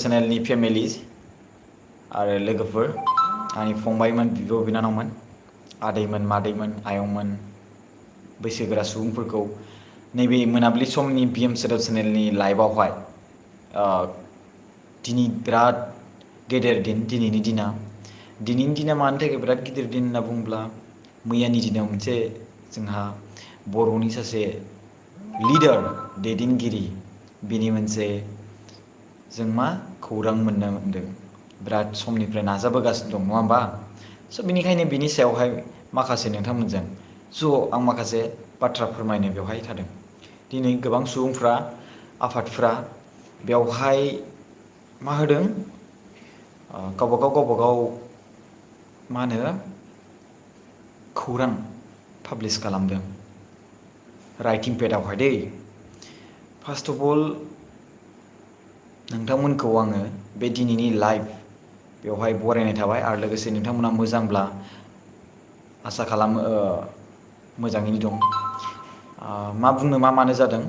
चेनेलनि families आरो लोगोफोर आंनि फंबायमोन बिब' बिनानावमोन आदैमोन मादैमोन आयंमोन बैसोगोरा सुबुंफोरखौ नैबे मोनाबिलि समनि बिएम सोदोब चेनेलनि लाइभआवहाय दिनै बिराद गेदेर दिन दिनैनि दिना मानि थाखाय बिराद गिदिर दिन होनना बुङोब्ला मैयानि दिनाव मोनसे जोंहा बर'नि सासे लिडार दैदेनगिरि बिनि मोनसे जों मा खौरां मोननो मोनदों बिराद समनिफ्राय नाजाबोगासिनो दं नङा होमबा स' बिनिखायनो बिनि सायावहाय माखासे नोंथांमोनजों आं माखासे बाथ्रा फोरमायनो बेवहाय थादों दिनै गोबां सुबुंफ्रा आफादफ्रा बेवहाय मा होदों गावबा गाव मा होनो खौरां पाब्लिश खालामदों राइटिं पेडआवहाय दै फार्स्ट अफ अल नोंथांमोनखौ आङो बे दिनैनि लाइभ बेवहाय बरायनाय थाबाय आरो लोगोसे नोंथांमोना मोजांब्ला आसा खालामो मोजाङैनो दं मा बुंनो मा मानो जादों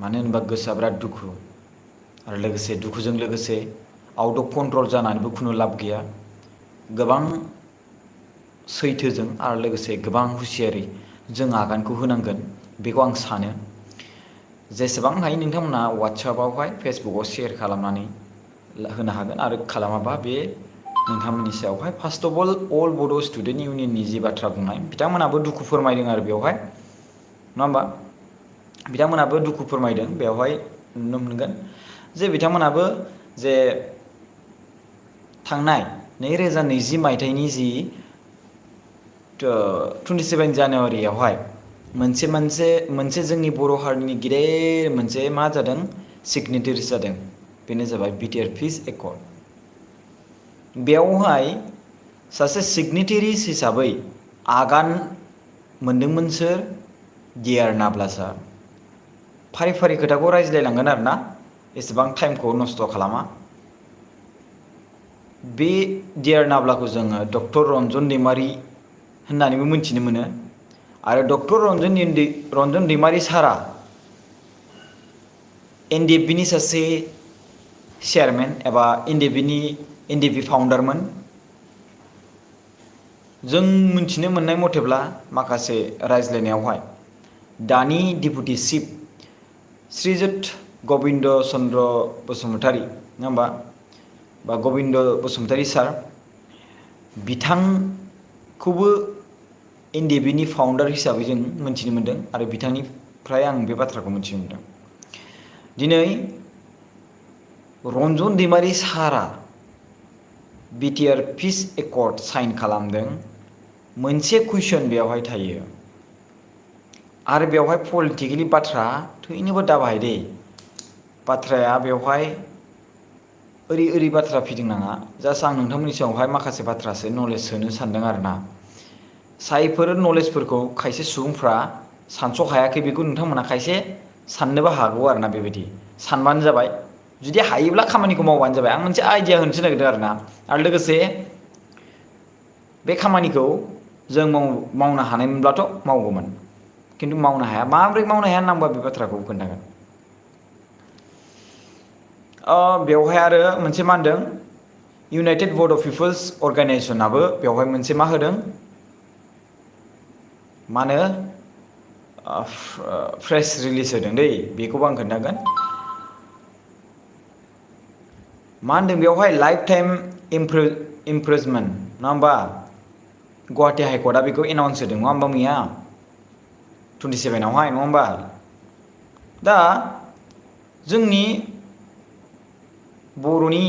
मानो होनोबा गोसोआ बिराद दुखु आरो लोगोसे दुखुजों लोगोसे आउट अफ कन्ट्रल जानानैबो खुनु लाब गैया गोबां सैथोजों आरो लोगोसे गोबां हुसियारै जों आगानखौ होनांगोन बेखौ आं सानो जेसेबां हायो नोंथांमोना वाट्सएपआवहाय फेसबुकआव शेयार खालामनानै होनो हागोन आरो खालामाबा बे नोंथांमोननि सायावहाय फार्स्ट अफ अल बड' स्टुडेन्ट इउनियननि जि बाथ्रा बुंनाय बिथांमोनाबो दुखु फोरमायदों आरो बेवहाय नङा होमबा बिथांमोनाबो दुखु फोरमायदों बेवहाय नुनो मोनगोन जे बिथांमोनाबो जे थांनाय 2020 मायथाइनि जि 27 जानुवारियावहाय मोनसे जोंनि बर' हारिनि गिदिर मोनसे मा जादों सिगनेटारिस जादों बेनो जाबाय बिटिआर पिस एकर्ड बेवहाय सासे सिगनेटारिस हिसाबै आगान मोनदोंमोन सोर डिआर नाब्ला सार फारि फारि खोथाखौ रायज्लायलांगोन आरोना एसेबां टाइमखौ नस्थ' खालामा बे डिआर नाब्लाखौ जोङो डक्टर रन्जन दैमारि होननानैबो मिथिनो मोनो आरो डक्टर रन्जन दैमारि सारा एनडिएफबिनि सासे चेयारमेन एबा एनडिएफबि फाउन्डारमोन जों मिथिनो मोननाय मथेब्ला माखासे रायज्लायनायावहाय दानि डिपुटि चिफ श्रीजुत गबिन्द चन्द्र बसुमतारी नङा होमबा बा गबिन्द बसुमतारी सार बिथांखौबो एनडिएफबिनि फाउन्डार हिसाबै जों मिथिनो मोन्दों आरो बिथांनिफ्राय आं बे बाथ्राखौ मिथिनो मोन्दों दिनै रन्जन दैमारि सारा बिटिआर पिस एकर्ड साइन खालामदों मोनसे कुइसन बेवहाय थायो आरो बेवहाय पलिटिकेलि बाथ्रा थैनोबो दाबाय दे बाथ्राया बेवहाय ओरै बाथ्रा फिदिंनाङा जास्ट आं नोंथांमोननि सिगाङावहाय माखासे बाथ्रासो नलेज सोनो सानदों आरोना जायफोर नलेजफोरखौ खायसे सुबुंफ्रा सानस' हायाखै बेखौ नोंथांमोना खायसे साननोबो हागौ आरोना बेबायदि सानबानो जाबाय जुदि हायोब्ला खामानिखौ मावबानो जाबाय आं मोनसे आइडिया होनोसो नागिरदों आरोना आरो लोगोसे बे खामानिखौ जों मावनो हानायमोनब्लाथ' मावगौमोन खिन्थु मावनो हाया माबोरै मावनो हाया होननांबा बे बाथ्राखौ खोन्थागोन बेवहाय आरो मोनसे मा होनदों इउनाइटेड बड' पिपल्स अर्गानाइजेसनाबो बेवहाय मोनसे मा होदों मा होनो प्रेस रिलिज होदों दै बेखौबो आं खोन्थागोन मा होनदों बेवहाय लाइफ टाइम इमप्रिजमेन्ट नङा होमबा गुवाहाटि हाइकर्टआ बेखौ एनाउन्स होदों नङा होमबा मैया 27आवहाय नङा होमबा दा जोंनि बर'नि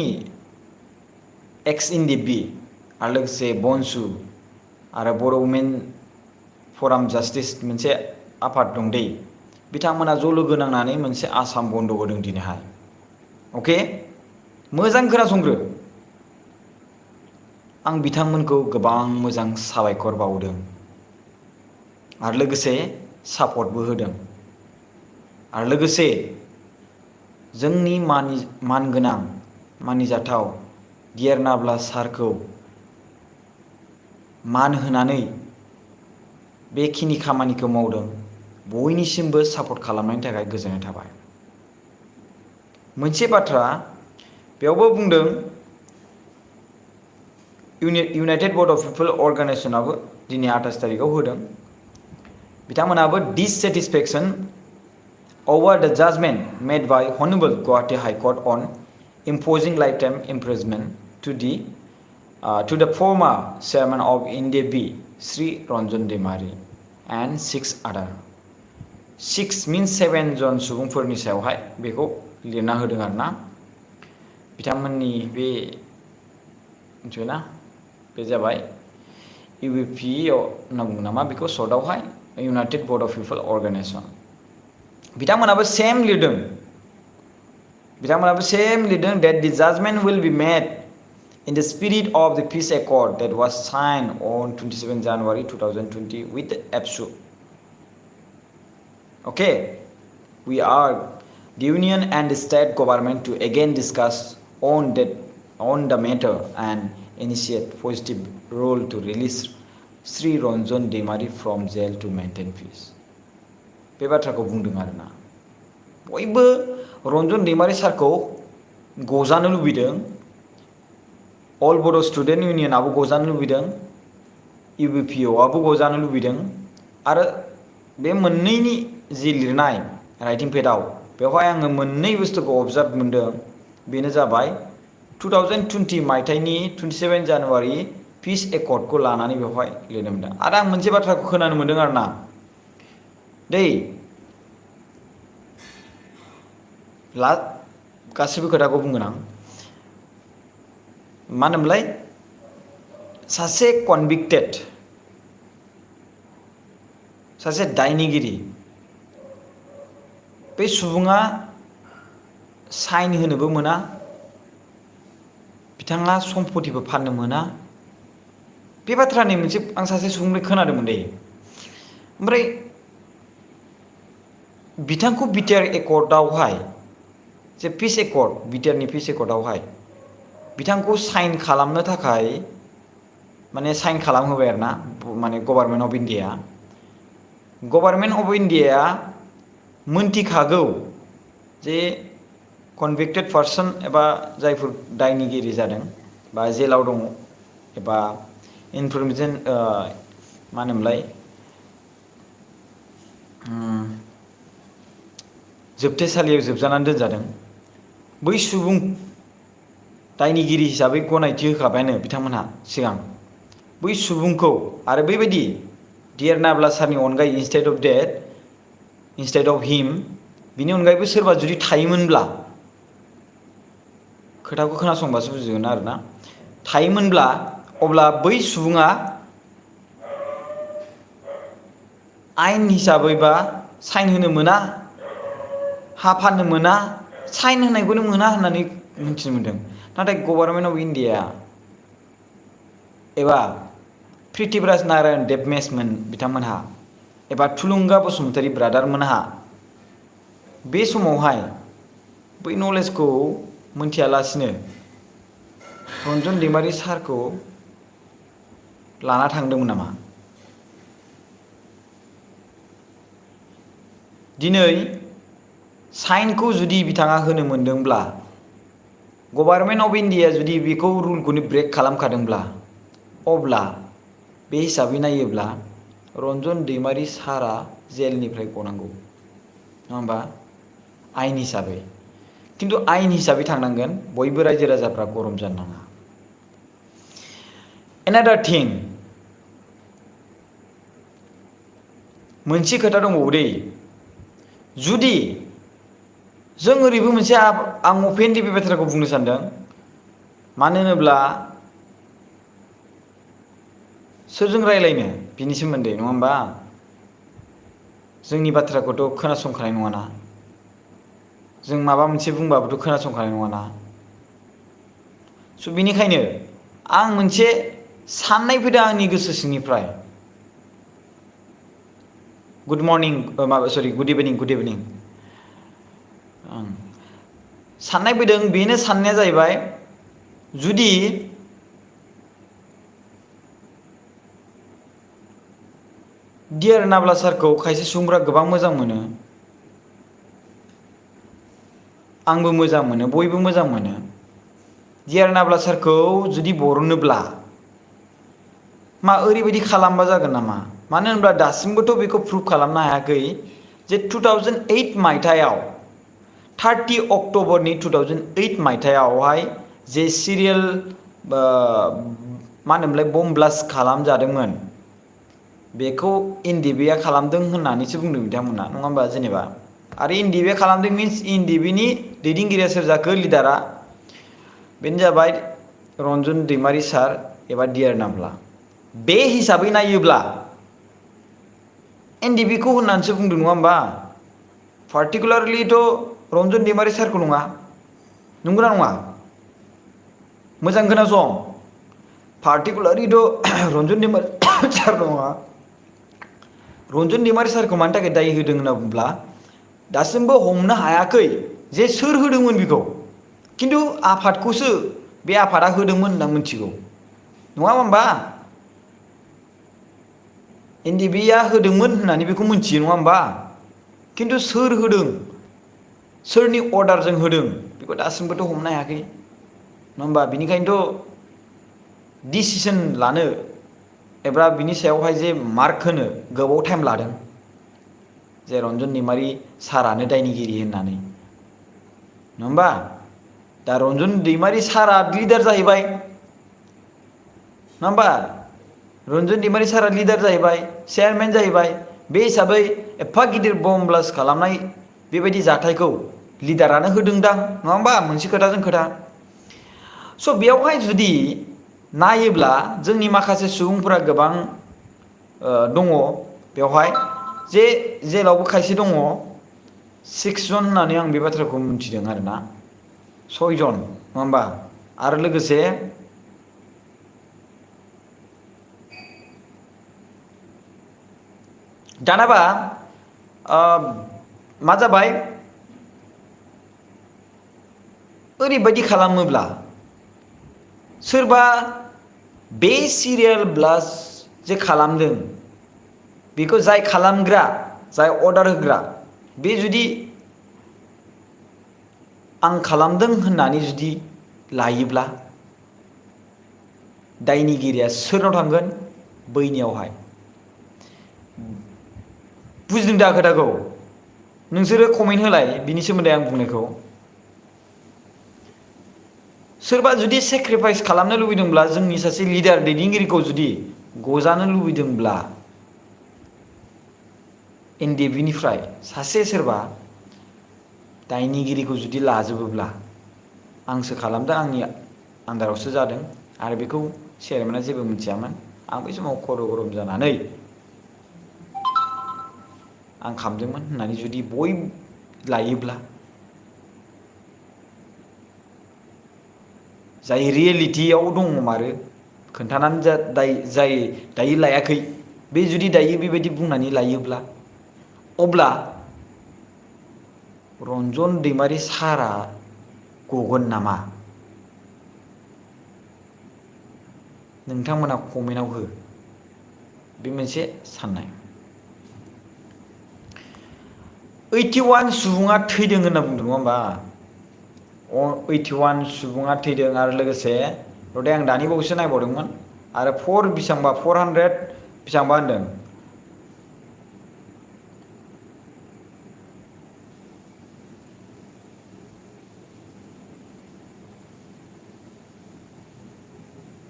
एक्स एनडिएफबि आरो लोगोसे बनसु आरो बर' वुमेन फराम जास्टिस मोनसे आफाद दं दै बिथांमोना ज' लोगो नांनानै मोनसे आसाम बन्द होदों दिनैहाय अके मोजां खोनासंग्रो आं बिथांमोनखौ गोबां मोजां साबायखर बावदों आरो लोगोसे सापर्टबो होदों आरो लोगोसे जोंनि मानगोनां मानिजाथाव डिआर नाब्ला सारखौ मान होनानै बेखिनि खामानिखौ मावदों बयनिसिमबो सापर्ट खालामनायनि थाखाय गोजोननाय थाबाय मोनसे बाथ्रा बेयावबो बुंदों इउनाइटेड बड' पिपल अर्गानाइजेसनाबो दिनै 28 तारिखाव होदों बिथांमोनाबो dissatisfaction over the judgment made by Honorable Guwahati High Court on imposing lifetime imprisonment to the former chairman of NDB Sri Ranjan Daimary and 6 other 6 means 7 जन सुबुंफोरनि सायावहाय बेखौ लिरना होदों आरोना बिथांमोननि बे मिथिबायना बे जाबाय UBP होनना बुङो नामा बेखौ सर्टआवहाय इउनाइटेड बड' पिपल अर्गानाइजेसन बिथांमोनाबो सेम लिरदों that the judgment will be made in the spirit of the peace accord that was signed on 27 January 2020 with the APSU. Okay, we urge the union and the state government to again discuss on the matter and initiate positive role to release Sri Ranjan Daimary from jail to maintain peace. बे बाथ्राखौ बुंदों आरोना बयबो रन्जन दैमारी सारखौ गजानो लुबैदों अल बड' student इउनियनाबो गजानो लुबैदों UBPOआबो गजानो लुबैदों आरो बे मोननैनि जि लिरनाय राइटिं पेडआव बेवहाय आङो मोननै बुस्थुखौ अबजार्भ मोनदों बेनो जाबाय 2020 मायथाइनि 27 जानुवारि पिस एकर्डखौ लानानै बेवहाय लिरनो मोनदों आरो आं मोनसे बाथ्राखौ खोनानो मोनदों आरोना गासिबो खोथाखौ बुंगोन आं मा होनोमोनलाय सासे कनभिक्टेड सासे दायनिगिरि बे सुबुङा साइन होनोबो मोना बिथाङा सम्पतिबो फाननो मोना बे बाथ्रानि मोनसे आं सासे सुबुंनिफ्राय खोनादोंमोन दे ओमफ्राय बिथांखौ बिटिआर एकर्डआवहाय जे पिस एकर्ड बिटिआरनि पिस एकर्डआवहाय बिथांखौ साइन खालामनो थाखाय माने साइन खालामहोबाय आरोना माने गभर्नमेन्ट अफ इन्डियाया मोनथिखागौ जे कनभिक्टेड पार्सन एबा जायफोर दायनिगिरि जादों बा जेलाव दङ एबा इनफरमेसन मा होनोमोनलाय जोबथेसालियाव जोबजानानै दोनजादों बै सुबुं दायनिगिरि हिसाबै गनायथि होखाबायानो बिथांमोनहा सिगां बै सुबुंखौ आरो बेबायदि डियार नाब्ला सारनि अनगायै instead of him बिनि अनगायैबो सोरबा जुदि थायोमोनब्ला खोथाखौ खोनासंबासो बुजिगोन आरोना थायोमोनब्ला अब्ला बै सुबुङा आयेन हिसाबैबा साइन होनो मोना हा फाननो मोना साइन होनायखौनो मोना होननानै मिथिनो मोनदों नाथाय गभर्नमेन्ट अफ इन्डिया एबा प्रिथिबिराज नारायण देबमेसमोन बिथांमोनहा एबा थुलुंगा बसुमतारी ब्रादारमोनहा बे समावहाय बै नलेजखौ मोनथियालासिनो रन्जन दैमारी सारखौ लाना थांदोंमोन नामा दिनै साइनखौ जुदि बिथाङा होनो मोनदोंब्ला गभर्नमेन्ट अफ इन्डिया जुदि बेखौ रुलखौनो ब्रेक खालामखादोंब्ला अब्ला बे हिसाबै नायोब्ला रन्जन दैमारी सारा जेलनिफ्राय गनांगौ नङा होमबा आयेन हिसाबै खिन्थु आयेन हिसाबै थांनांगोन बयबो रायजो राजाफ्रा गरम जानो नाङा एनादार थिं मोनसे खोथा दंबावो दे जुदि जों ओरैबो मोनसे आं अपेनलि बे बाथ्राखौ बुंनो सानदों मानो होनोब्ला सोरजों रायलायनो बिनि सोमोन्दै नङा होमबा जोंनि बाथ्राखौथ' खोनासंखानाय नङाना जों माबा मोनसे बुंबाबोथ' खोनासंखानाय नङाना स' बिनिखायनो आं मोनसे साननाय फैदों आंनि गोसो सिंनिफ्राय गुड इभिनिं साननाय फैदों बेनो साननाया जाहैबाय जुदि डियार नाब्ला सारखौ खायसे सुबुंफ्रा गोबां मोजां मोनो आंबो मोजां मोनो बयबो मोजां मोनो डियार नाब्ला सारखौ जुदि बरनोब्ला मा ओरैबायदि खालामबा जागोन नामा? मानो होनब्ला दासिमबोथ' बेखौ प्रुभ खालामनो हायाखै जे 2008 मायथाइयाव 30 अक्ट'बरनि 2008 मायथाइयावहाय जे सिरियाल मा होनोमोनलाय बम ब्लास्ट खालामजादोंमोन बेखौ एनडिएबीआ खालामदों होननानैसो बुंदों बिथांमोना नङा होमबा जेनेबा आरो एनडिएबीआ खालामदों मिन्स एनडिएबीनि दैदेनगिरिया सोर जाखो लिडारा बेनो जाबाय रन्जन दैमारि सार एबा डियार नाब्ला बे हिसाबै नायोब्ला एनडिएबीखौ होननानैसो बुंदों नङा होमबा पार्टिकुलारलिथ' रन्जन दैमारि सारखौ नङा नंगौना नङा मोजां खोनासं पार्टिकुलारलिथ' रन्जन दैमारि सार नङा रन्जन दैमारि सारखौ मानि थाखाय दाय होदों होनना बुङोब्ला दासिमबो हमनो हायाखै जे सोर होदोंमोन बेखौ खिन्थु आफादखौसो बे आफादा होदोंमोन होनना मिथिगौ नङा होमबा एनडिएबीआ होदोंमोन होननानै बेखौ मिथियो नङा होमबा खिन्थु सोर होदों सोरनि अर्डारजों होदों बेखौ दासिमबोथ' हमनो हायाखै नङा होमबा बिनिखायनोथ' डिसिसन लानो एबा बिनि सायावहाय जे मार्क होनो गोबाव टाइम लादों जे रन्जन दैमारि सारानो दायनिगिरि होननानै नङा होमबा दा रन्जन दैमारि सारा लिडार जाहैबाय नङा होमबा रन्जन दैमारि सारा लिडार जाहैबाय चेयारमेन जाहैबाय बे हिसाबै एफा गिदिर बम ब्लास्ट खालामनाय बेबायदि जाथायखौ लिडारानो होदोंदां नङा होमबा मोनसे खोथाजों खोथा स' बेयावहाय जुदि नायोब्ला जोंनि माखासे सुबुंफोरा गोबां दङ बेवहाय जे जेलावबो खायसे दङ 6 जन होननानै आं बे बाथ्राखौ मिथिदों आरोना 6 जन नङा होमबा आरो लोगोसे दानाबा मा जाबाय ओरैबायदि खालामोब्ला सोरबा बे सिरियाल ब्लास्ट जे खालामदों बेखौ जाय खालामग्रा जाय अर्डार होग्रा बे जुदि आं खालामदों होननानै जुदि लायोब्ला दायनिगिरिया सोरनाव थांगोन बैनियावहाय बुजिदों दा खोथाखौ नोंसोरो कमेन्ट होलाय बिनि सोमोन्दै आं बुंनायखौ सोरबा जुदि सेक्रिफाइस खालामनो लुबैदोंब्ला जोंनि सासे लिडार दैदेनगिरिखौ जुदि गजानो लुबैदोंब्ला एनडिएबीनिफ्राय सासे सोरबा दायनिगिरिखौ जुदि लाजोबोब्ला आंसो खालामदों आंनि आन्दारावसो जादों आरो बेखौ चेयारमेना जेबो मिथियामोन आं बै समाव खर' गरम जानानै आं खालामदोंमोन होननानै जुदि बयबो लायोब्ला जाय रियेलिटियाव दंमारो खोन्थानानै जाय दायो लायाखै बे जुदि दायो बेबायदि बुंनानै लायोब्ला अब्ला रन्जन दैमारि सारा गगोन नामा नोंथांमोना कमेन्टआव हो बे मोनसे साननाय 81 सुबुङा थैदों होनना बुंदों नङा होमबा 81 सुबुङा थैदों आरो लोगोसे रदे आं दानि बावैसो नायबावदोंमोन आरो 400 बेसेबांबा होनदों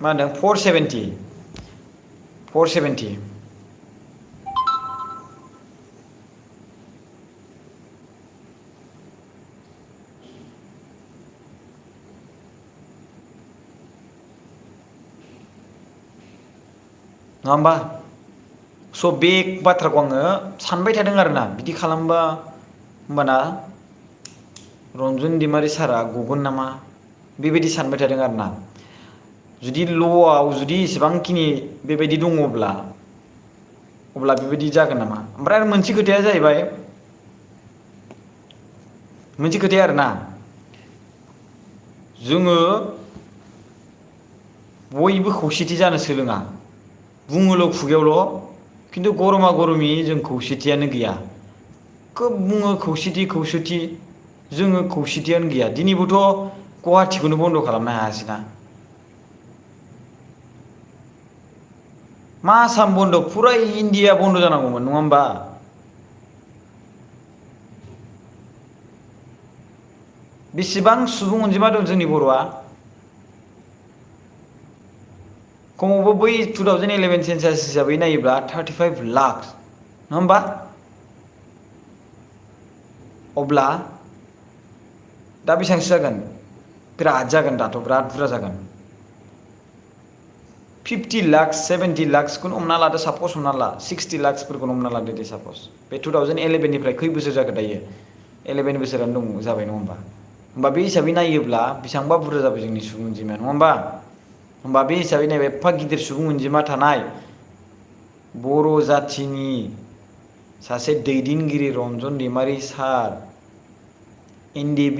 मा होनदों 470 नङा होमबा स' बे बाथ्राखौ आङो सानबाय थादों आरोना बिदि खालामबा होमबाना रन्जन दैमारि सारा गगोन नामा बेबायदि सानबाय थादों आरोना जुदि ल'आव जुदि एसेबांखिनि बेबायदि दङब्ला अब्ला बेबायदि जागोन नामा ओमफ्राय आरो मोनसे खोथाया जाहैबाय मोनसे खोथाया आरोना जोङो बयबो खौसेथि जानो सोलोङा बुङोल' खुगायावल' खिन्थु गरमा गरमि जों खौसेथियानो गैया खोब बुङो खौसेथि जोङो खौसेथियानो गैया दिनैबोथ' गुवाहाटिखौनो बन्द' खालामनो हायासैना। मा आसाम बन्द' फुरा इण्डिया बन्द' जानांगौमोन नङा होमबा? बेसेबां सुबुं अनजिमा दं जोंनि बर'आ? खमावबो बै 2011 सेन्सास हिसाबै नायोब्ला 35 लाख नङा होमबा? अब्ला दा बेसेबांसो जागोन? बिराद जागोन, दाथ' बिराद बुरजा जागोन। 50 लाख 70 लाखसखौनो हमना लादो, सापस हमना ला 60 लाखसफोरखौनो हमना लादो दे सापस। बे 2011 निफ्राय खै बोसोर जाखो दायो? 11 बोसोरानो दं जाबाय नङा होमबा? होमबा बे हिसाबै नायोब्ला बेसेबांबा बुरजा जाबाय जोंनि सुबुं अनजिमाया नङा होमबा? होमबा बे हिसाबै नायबाय एफा गिदिर सुबुं अनजिमा थानाय बर' जाथिनि सासे दैदेनगिरि रन्जन दैमारि सार, NDB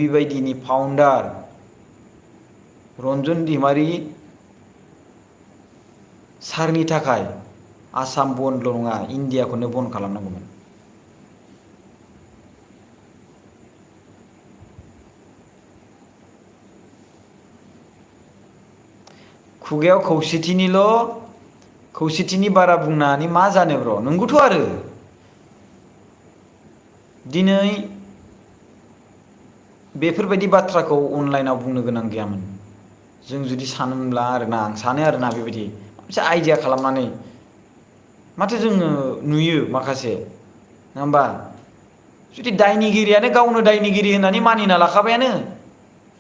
फाउन्डार रन्जन दैमारि सारनि थाखाय आसाम बन्दल' नङा, इण्डियाखौनो बन्द खालामनांगौमोन। खुगायाव खौसेथिनि बारा बुंनानै मा जानो ब्र'? नंगौथ' आरो दिनै बेफोरबायदि बाथ्राखौ अनलाइनाव बुंनो गोनां गैयामोन। जों जुदि सानोमोनब्ला आरोना, आं सानो आरोना बेबायदि मोनसे आइडिया खालामनानै, माथो जोङो नुयो माखासे नङा होमबा? जुदि दायनिगिरियानो गावनो दायनिगिरि होननानै मानिना लाखाबायानो,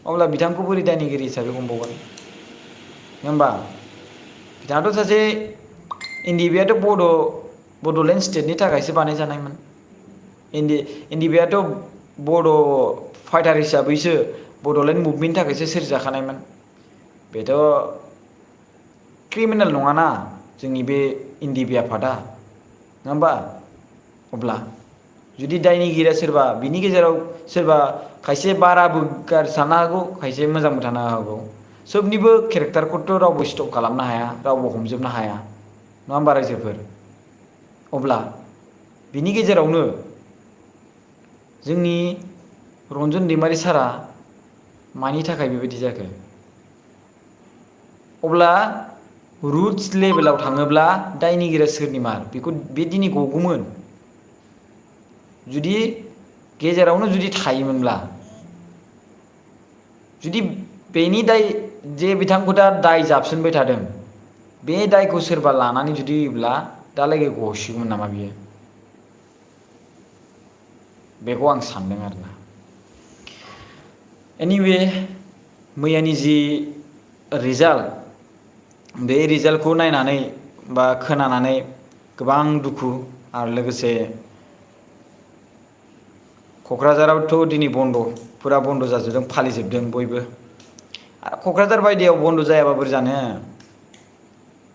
अब्ला बिथांखौ बोरै दायनिगिरि हिसाबै हमबावगोन नङा होमबा? बिथाङाथ' सासे NDBआथ' बड'लेण्ड स्टेटनि थाखायसो बानायजानायमोन। NDBआथ' बड' फाइटार हिसाबैसो, बड'लेण्ड मुभमेन्टनि थाखायसो सोरजिजाखानायमोन। बेथ' क्रिमिनेल नङाना जोंनि बे NDB आफादा नङा होमबा? अब्ला जुदि दायनिगिरिया सोरबा, बिनि गेजेराव सोरबा खायसे बाराबो गाज्रि थानो हागौ, खायसे मोजांबो थानो हागौ। सोबनिबो केरेक्टारखौथ' रावबो स्टप खालामनो हाया, रावबो हमजोबनो हाया नङा होमबा रायजोफोर? अब्ला बिनि गेजेरावनो जोंनि रन्जन दैमारि सारा मानि थाखाय बेबायदि जाखो? अब्ला रुट्स लेभेलाव थाङोब्ला दायनिगिरिया सोरनि मार? बेखौ बे दिनै गगौमोन। जुदि गेजेरावनो जुदि थायोमोनब्ला, जुदि बेनि दाय जे बिथांखौ दा दाय जाबसिनबाय थादों, बे दायखौ सोरबा लानानै जुदि होयोब्ला दालागै गसिगौमोन नामा बियो? बेखौ आं सानदों आरोना। एनिवे मैयानि जि रिजाल्ट, बे रिजाल्टखौ नायनानै बा खोनानानै गोबां दुखु, आरो लोगोसे क'क्राझारावथ' दिनै बन्द', फुरा बन्द' जाजोबदों, फालिजोबदों बयबो। आरो क'क्राझार बायदियाव बन्द' जायाबा बोरै जानो?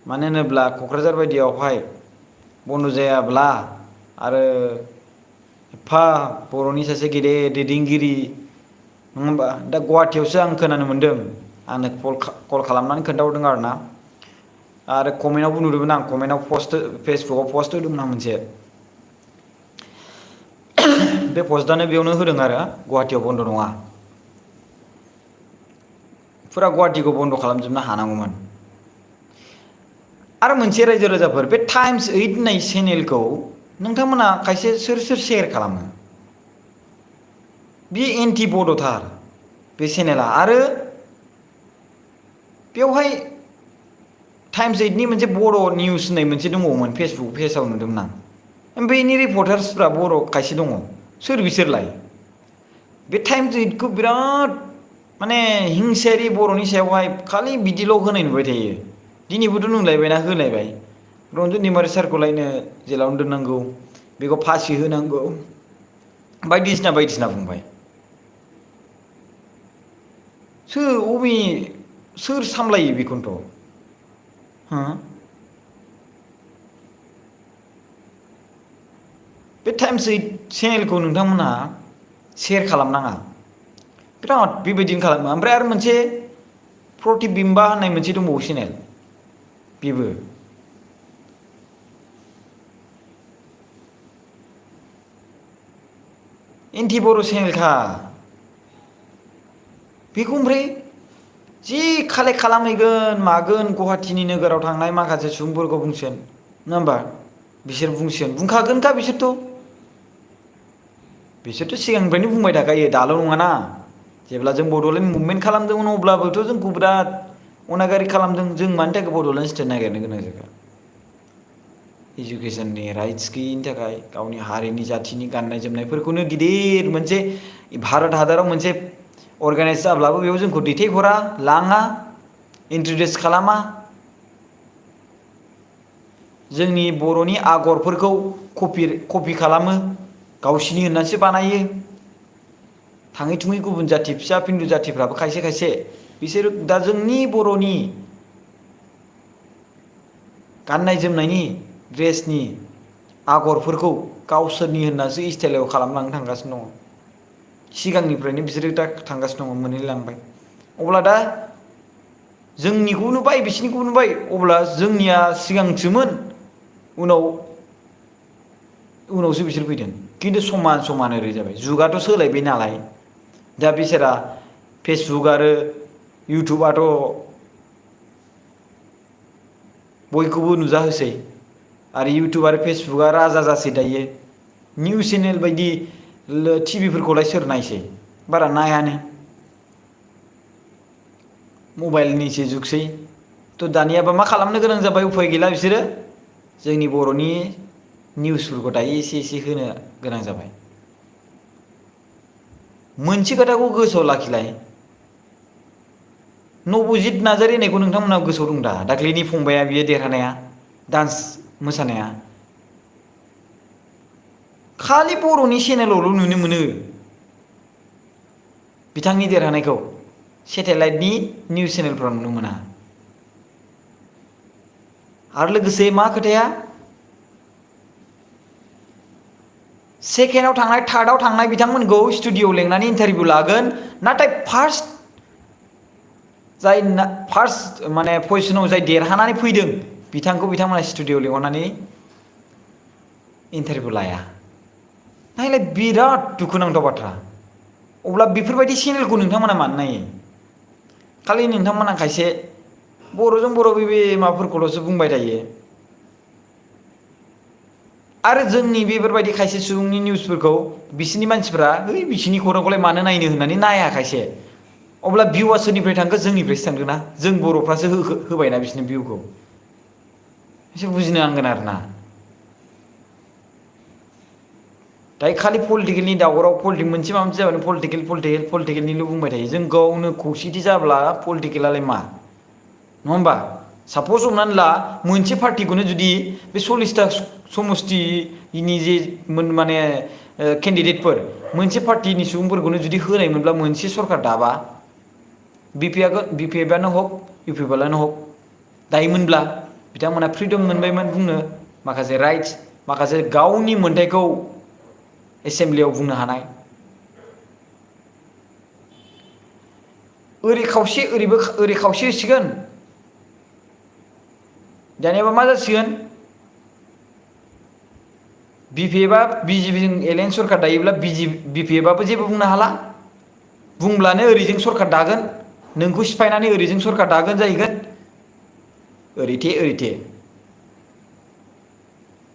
मानो होनोब्ला क'क्राझार बायदियावहाय बन्द' जायाब्ला आरो एफा बर'नि सासे गेदेर दैदेनगिरि नङा होमबा? दा गुवाहाटियावसो आं खोनानो मोन्दों, आंनो कल खालामनानै खोन्थाहरदों आरोना। आरो कमेन्टआवबो नुदोंमोन आं, कमेन्टआव फेसबुकआव पस्ट होदोंमोन आं मोनसे। बे पस्टआनो बेयावनो होदों आरो गुवाहाटियाव बन्द' नङा, फुरा गुवाहाटिखौ बन्द' खालामजोबनो हानांगौमोन। आरो मोनसे रायजो राजाफोर, बे टाइम्स 8 होननाय चेनेलखौ नोंथांमोना खायसे सोर सेयार खालामो? बे एन्टि बड'थार बे चेनेला। आरो बेवहाय टाइम्स 8नि मोनसे बर' निउस होननाय मोनसे दङमोन, फेसबुक पेजाव नुदोंमोन आं। बेनि रिपर्टार्सफ्रा बर' खायसे दङ, सोर बिसोरलाय? बे टाइम्स 8खौ बिराद माने हिंसायारि बर'नि सायावहाय खालि बिदिल' होनाय नुबाय थायो। दिनैबोथ' नुलायबायना, होलायबाय। रन्जन दैमारि सारखौलायनो जेलावनो दोननांगौ, बेखौ फासि होनांगौ, बायदिसिना बायदिसिना बुंबाय। सोर सामलायो बेखौनोथ'? हो? बे टाइम्स 8 चेनेलखौ नोंथांमोनहा सेयार खालामनाङा। बिराद बेबायदिनो खालामो। ओमफ्राय आरो मोनसे प्रतिबिम्बा होननाय मोनसे दंबावो चेनेल, बेबो एन्टि बर' चेनेलखा। बेखौ ओमफ्राय जि कालेक्ट खालामहैगोन मागोन गुवाहाटीनि नोगोराव थांनाय माखासे सुबुंफोरखौ बुंसिगोन नङा होमबा बिसोर बुंसिगोन बुंखागोनखा बिसोरथ' सिगांनिफ्रायनो बुंबाय थाखायो दाल' नङाना जेब्ला जों बड'लेण्ड मुभमेन्ट खालामदोंमोन अब्लाबोथ' जोंखौ बिराद अनागारि खालामदों जों मानि थाखाय बड'लेण्ड स्टेट नागिरनो गोनां जाखो इडुकेसननि राइट्स गैयिनि थाखाय गावनि हारिनि जाथिनि गाननाय जोमनायफोरखौनो गिदिर मोनसे भारत हादराव मोनसे अर्गानाइज जाब्लाबो बेयाव जोंखौ दैथायहरा लाङा इन्ट्रडिउस खालामा जोंनि बर'नि आगरफोरखौ कपि खालामो गावसिनि होननानैसो बानायो थाङै थुङै गुबुन जाथि फिसा फिन्लु जाथिफ्राबो खायसे बिसोर दा जोंनि बर'नि गाननाय जोमनायनि ड्रेसनि आगरफोरखौ गावसोरनि होननासो स्टाइलाव खालामलांनो थांगासिनो दङ सिगांनिफ्रायनो बिसोरो दा थांगासिनो दङ मोनहैलांबाय अब्ला दा जोंनिखौ नुबाय बिसिनिखौ नुबाय अब्ला जोंनिया सिगांसोमोन उनावसो बिसोर फैदों खिन्थु समान ओरै जाबाय जुगाथ' सोलायबाय नालाय दा बिसोरा फेसबुक आरो इउटुबाथ' बयखौबो नुजाहोसै आरो इउटुब आरो फेसबुकआ राजा जासै दायो निउस चेनेल बायदि टिभिफोरखौलाय सोर नायसै बारा नायानो मबाइलनिसो जुगसै थ' दानियाबा मा खालामनो गोनां जाबाय उफाय गैला बिसोरो जोंनि बर'नि निउसफोरखौ दायो एसे होनो गोनां जाबाय मोनसे खोथाखौ गोसोआव लाखिलाय नबजित नार्जारि होननायखौ नोंथांमोनहा गोसोआव दं दा दाख्लैनि फंबाया बियो देरहानाया डान्स मोसानाया खालि बर'नि चेनेलावल' नुनो मोनो बिथांनि देरहानायखौ सेटेलाइटनि निउस चेनेलफ्राव नुनो मोना आरो लोगोसे मा खोथाया सेकेन्डआव थांनाय थार्डआव थांनाय बिथांमोनखौ स्टुडिअ'आव लेंनानै इन्टारभिउ लागोन नाथाय फार्स्ट माने पजिसनाव जाय देरहानानै फैदों बिथांमोना स्टुडिअ'आव लेंहरनानै इन्टारभिउ लाया नायलाय बिराद दुखुनांथाव बाथ्रा अब्ला बेफोरबायदि चेनेलखौ नोंथांमोना मानो नायो खालि नोंथांमोना खायसे बर'जों बर' बे माबाफोरखौल'सो बुंबाय थायो आरो जोंनि बेफोरबायदि खायसे सुबुंनि निउसफोरखौ बिसिनि मानसिफ्रा बिसिनि खौरांखौलाय मानो नायनो होननानै नाया खायसे अब्ला भिउआ सोरनिफ्राय थांगोन जोंनिफ्रायसो थांगोन ना जों बर'फ्रासो होबायना बिसोरनि भिउखौ एसे बुजिनो नांगोन आरोना दायो खालि पलिटिकेलनि दावराव मोनसे माबा मोनसे जाबानो पलिटिकेलनिल' बुंबाय थायो जों गावनो खौसेथि जाब्ला पलिटिकेलालाय मा नङा होमबा सापज हमनानै ला मोनसे पार्टिखौनो जुदि बे 40टा समस्तिनि जे माने केन्डिडेटफोर मोनसे पार्टिनि सुबुंफोरखौनो जुदि होनायमोनब्ला मोनसे सरकार दाबा बिपिएफआनो हक इउपिपिएलआनो हक दायोमोनब्ला बिथांमोना फ्रिदम मोनबायमोन बुंनो माखासे राइट्स माखासे गावनि मोन्थायखौ एसेमब्लियाव बुंनो हानाय ओरै खावसे ओरै खावसे होसिगोन दानियाबा मा जासिगोन बिपिएफआ बिजेपिजों एलायन्स सरकार दायोब्ला बिपिएफआबो जेबो बुंनो हाला बुंब्लानो ओरैजों सरकार दागोन नोंखौ सिफायनानै ओरैजों सरकार दागोन जाहैगोन ओरैथे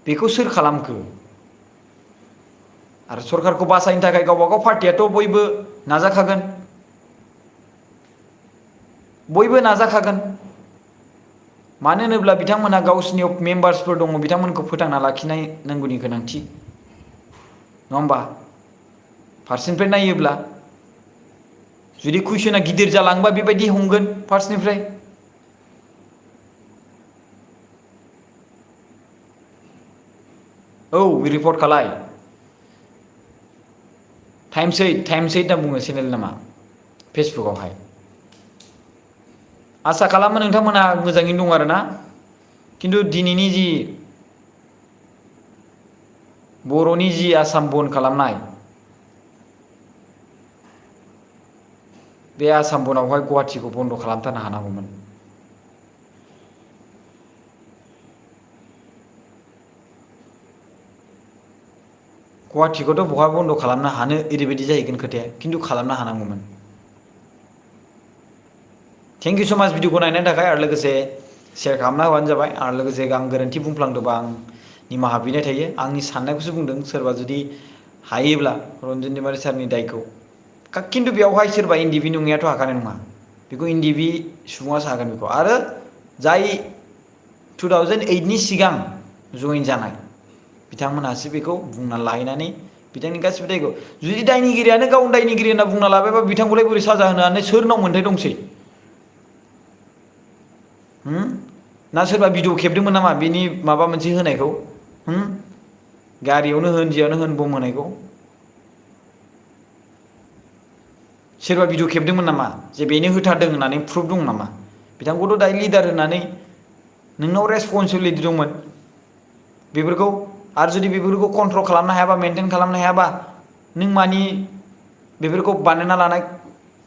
बेखौ सोर खालामखो आरो सरकारखौ बासायनो थाखाय गावबा गाव पार्टियाथ' बयबो नाजाखागोन मानो होनोब्ला बिथांमोनहा गावसिनियाव मेम्बार्सफोर दङ बिथांमोनखौ फोथांना लाखिनाय नांगौनि गोनांथि नङा होमबा फारसेनिफ्राय नायोब्ला जुदि कुइसना गिदिर जालांबा बेबायदि हमगोन फार्स्टनिफ्राय औ रिपर्ट खालाय टाइम्स 8 होनना बुङो चेनेल नामा फेसबुकआवहाय आसा खालामो नोंथांमोनहा मोजाङैनो दं आरोना खिन्थु दिनैनि जि बर'नि जि आसाम बन्द खालामनाय बे आसाम बन्दावहाय गुवाहाटीखौ बन्द खालामथारनो हानांगौमोन गुवाहाटीखौथ' बहा बन्द खालामनो हानो ओरैबायदि जाहैगोन खोथाया खिन्थु खालामनो हानांगौमोन। थेंक इउ स' माच भिडिअखौ नायनायनि थाखाय आरो लोगोसे शेयार खालामना होबानो जाबाय आरो लोगोसे आं गोरोन्थि बुंफ्लांदोंबा आं निमाहा बिनाय थायो आंनि साननायखौसो बुंदों सोरबा जुदि हायोब्ला रन्जन दैमारि सारनि दायखौ खिन्थु बेवहाय सोरबा इन्डिभि नङैयाथ' हाखानाय नङा बेखौ इन्डिभि सुबुङासो हागोन बेखौ आरो जाय 2008नि सिगां जइन जानाय बिथांमोनहासो बेखौ बुंना लाहैनानै बिथांनि गासिबो दायखौ जुदि दायनिगिरियानो गावनो दायनिगिरि होनना बुंना लाबायबा बिथांखौलाय बोरै साजा होनो हानो सोरनाव मोन्थाय दंसै ना सोरबा भिडिअ खेबदोंमोन नामा बेनि माबा मोनसे होनायखौ गारियावनो होन जेयावनो होन बम होनायखौ सोरबा भिडिअ खेबदोंमोन नामा जे बेनो होथारदों होननानै प्रुफ दं नामा बिथांखौथ' दायो लिडार होननानै नोंनाव रेसपन्सिबिलिटि दंमोन बेफोरखौ आरो जुदि बेफोरखौ कन्ट्रल खालामनो हायाबा मेनटेन खालामनो हायाबा नों मानि बेफोरखौ बानायना लानाय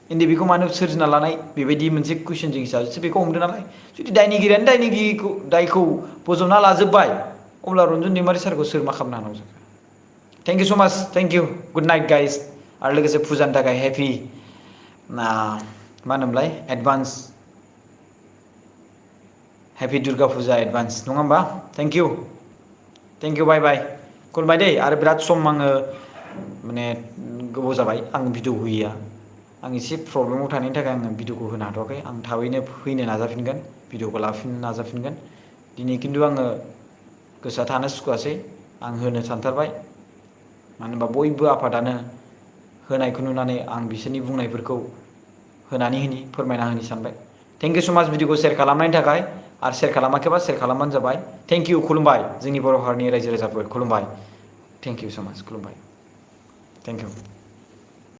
इन्डिभिखौ मानो सोरजिना लानाय बेबायदि मोनसे कुइसनजों हिसाबैसो बेखौ हमदों नालाय जुदि दायनिगिरियानो दायनिगिरिखौ दायखौ बजबना लाजोब्बाय अब्ला रन्जन दैमारि सारखौ सोर मा खालामनो हानांगौ जाखो थेंक इउ स' माच thank you good night guys आरो लोगोसे फुजानि थाखाय हेपि मा होनोमोनलाय एडभान्स हेपि दुर्गा फुजा एडभान्स नङा होमबा थेंक इउ बाय बाय खुलुमबाय दै आरो बिराद सम आङो माने गोबाव जाबाय आं भिडिअ होयैया आं एसे प्रब्लेमाव थानायनि थाखाय आङो भिडिअखौ होनो हाथ'वाखै आं थाबैनो फैनो नाजाफिनगोन भिडिअखौ लाफिननो नाजाफिनगोन दिनै खिन्थु आङो गोसोआ थानो सुखुवासै आं होनो सानथारबाय मानो होनबा बयबो आफादानो होनायखौ नुनानै आं बिसोरनि बुंनायफोरखौ होनानै फोरमायना होनो सानबाय थेंक इउ स' माच भिडिअखौ शेयार खालामनायनि थाखाय आरो शेयार खालामाखैबा शेयार खालामबानो जाबाय थेंक इउ खुलुमबाय जोंनि बर' हारिनि रायजो राजाफोर खुलुमबाय थेंक इउ स' माच खुलुमबाय थेंक इउ